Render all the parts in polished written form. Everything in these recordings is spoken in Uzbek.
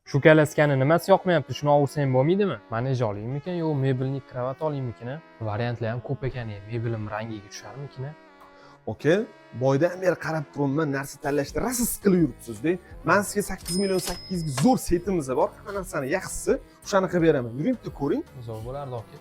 Shu kolyaskani nimasi yoqmayapti? Shuni olsam bo'lmaydimi? Manej olaymikan yo мебельный кровать olaymikin, a? Variantlar ham ko'p ekan, mebelim rangiga tusharmikin, a? Aka, boydan beri qarab turibman, narsa tanlashda rosa siqilib yuribsiz-da. Man sizga 8 million 800 ga zo'r setimiz bor, hamma narsani yaxshisi o'shani qilib beraman. Yuring, bitta ko'ring. Zo'r bo'lardi, aka.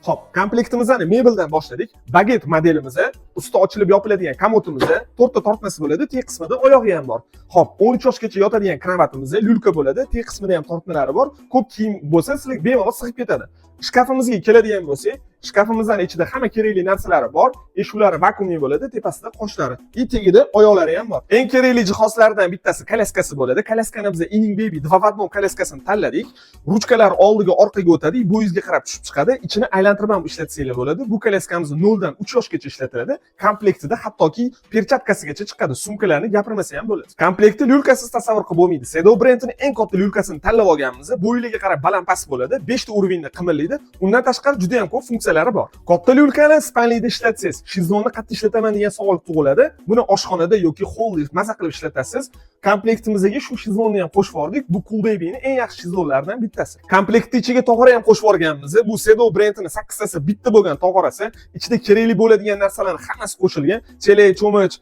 Xo'p, komplektimizni mebeldan boshladik. Baget modelimiz, usti ochilib yopiladigan komodimiz, to'rtta tortmasi bo'ladi, teg qismida oyog'i ham bor. Xo'p, 13 yoshgacha yotadigan kravatimiz, люлька bo'ladi, teg qismida ham tortmalari bor. Ko'p kiyim bo'lsa, sizlarga bemalol sig'ib ketadi. Shkafimizga keladigan bo'lsak, shkafimizning ichida hamma kerakli narsalari bor. Eshiklari vakuumli bo'ladi, tepasida qoshlari, и tagida oyoqlari ham bor. Eng kerakli jihozlardan bittasi kolyaskasi bo'ladi. Kolyaskani biz Ining Baby 2 в 1 kolyaskasini tanladik. Ruchkalar oldiga, orqaga o'tadi, bo'yingizga qarab tushib chiqadi. Ichini aylantirib ham ishlatsanglar bo'ladi. Bu kolyaskamiz 0 dan 3 yoshgacha ishlatiladi. Komplektida hattoki перчатка sigacha chiqadi. Sumkalarni gapirmasa ham bo'ladi. Komplektni люлька siz tasavvur qilib bo'lmaydi. Sedo brendining eng katta люлька sini tanlab olganmiz. Bo'yliga qarab baland past bo'ladi. 5 ta уровень da qimirlaydi. Undan tashqari juda ham ko'p funksiyalari bor. Katta люлька ni спальня da ishlatsangiz, shezlongni qayerda ishlataman degan savol tug'iladi. Buni oshxonada yoki холл da maza qilib ishlatasiz. Komplektimizga shu shezlongni ham qo'shib yubordik. Bu Cool Baby'ning eng yaxshi shezlonglaridan bittasi. Komplektni ichiga tog'ora ham qo'shib yuborganmiz. Bu Sedo brendini sakkiztasi bitta bo'lgan tog'orasi. Ichida kerakli bo'ladigan narsalarning hammasi qo'shilgan. Chelak, cho'mich,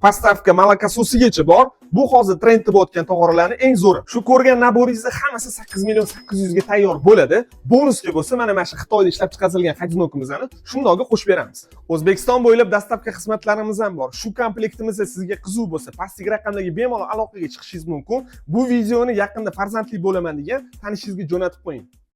подставка, молокосос igacha bor. Bu hozir trendda bo'layotgan tog'oralarning eng zo'ri. Shu ko'rgan набор ingizda hammasi 8 million 800 ga tayyor bo'ladi. Bonusga bo'lsa, mana shu Xitoyda ishlab chiqarilgan ходунок imizni shundoqqa qo'shib beramiz. O'zbekiston bo'ylab доставка xizmatlarimiz ham bor. Shu komplektimizda sizga qiziq bo'lsa, pastki raqamlarga bemalol aloqaga chiqishingiz mumkin. Bu videoni yaqinda farzandli bo'laman degan tanishingizga jo'natib qo'ying.